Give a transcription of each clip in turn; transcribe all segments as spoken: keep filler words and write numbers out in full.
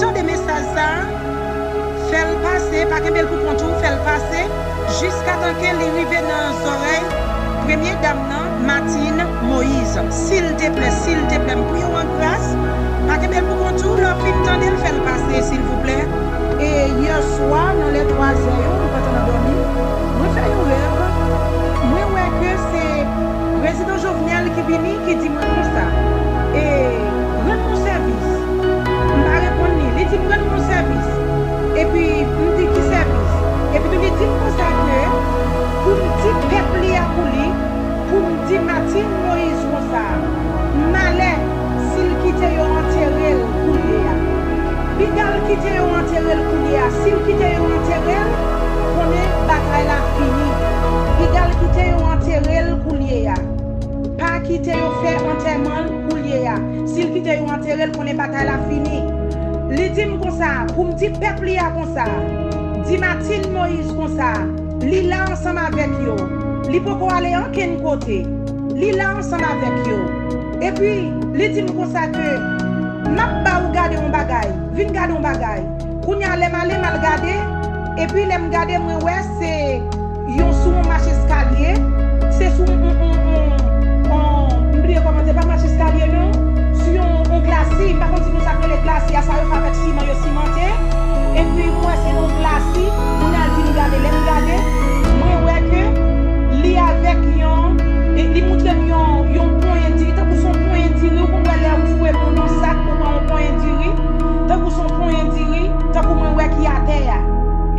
Tande mesaj sa a, fè l pase, pa kenbe l pou kont ou, fè l pase, jiskatan ke li rive nan zòrèy premye dam nan, Martine Moïse. Silteplè, silteplè, m priye w an gras, pa kenbe l pou kont ou, lè w fin tande l, fè l pase, silvouplè. E yè swa, nan lè twa zè yo, m pantan nan dòmi, mwen fè yon rèv, mwen wè ke se prezidan Jovenel ki vini, ki di mwen konsa, e, rann mwen sèvis. M pa reponn li. Li di m rann mwen sèvis. Epi m di ki sèvis? Epi tou li di m konsa ke pou m di pèp li a pou li, pou m di Martine Moïse konsa, malè si l kite yo antere l kounye a. Piga l kite yo antere l kounye a. Si l kite yo antere l, konnen batay la fini. Piga l kite yo antere l kounye a. Pa kite yo fè antèman l kounye a. Si l kite yo antere l, konnen batay la fini. Li di m konsa, pou m di pèp li a konsa, di Martine Moïse konsa, li la ansanm avèk yo. Li poko ale ankenn kote. Li la ansanm avèk yo. Epi, li di m konsa ke, m ap ba ou gade yon bagay. Vin gade yon bagay. Kounye a, lè m ale, m al gade. Epi, lè m gade, mwen wè se yon sou yon mach eskalye. Se sou yon, yon, yon, yon, yon, m bliye kòman, se pa mach eskalye, non. Sou yon, yon glasi. M pa konn si nou sa k rele glasi a, sa yo fè avèk siman, yo simante. Epi, mwen wè se yon glasi. Kounye a, l vin gade. Lè m gade, mwen wè ke li avèk yon, e li moutre m yon, yon ponyen diri, tankou se yon ponyen diri, ou konn wè lè ou foure moun nan sak, ou pran yon ponyen diri, tankou se yon ponyen diri, tankou mwen wè ki atè a.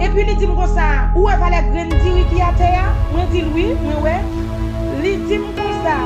Epi li di m konsa, ou wè valè grenn diri ki atè a? Mwen di l wi, mwen wè. Li di m konsa,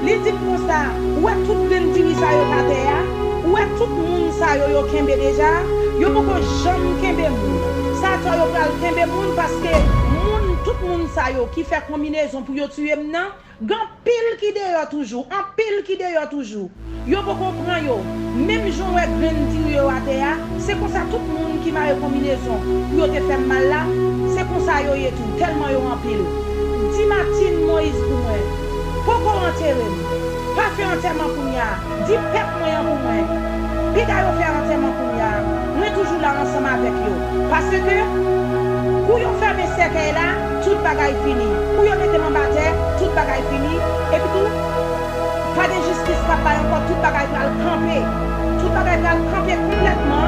li di m konsa, ou wè tout grenn diri sa yo k atè a? Ou wè tout moun sa yo, yo kenbe deja? Yo poko janm kenbe moun. Sa atò yo pral kenbe moun paske moun, tout moun sa yo ki fè konbinezon pou yo tiye m nan, gen anpil ki deyò toujou, anpil ki deyò toujou. Yo poko pran yo. Menm jan w wè grenn diri yo atè a, se konsa tout moun ki mare konbinezon pou yo te fè m mal la, se konsa yo ye tou, tèlman yo anpil. Di Martine Moïse pou mwen, poko antere m. Pa fè antèman kounye a. Di pèp mwen an pou mwen. Piga yo fè antèman kounye a. Mwen toujou la ansanm avèk yo. Paske, kou yo fèmen sèkèy la, tout bagay fini. Kou yo mete m anba tè, tout bagay fini. Epi tou, pa gen jistis k ap bay ankò, tout bagay pral kanpe. Tout bagay pral kanpe konplètman.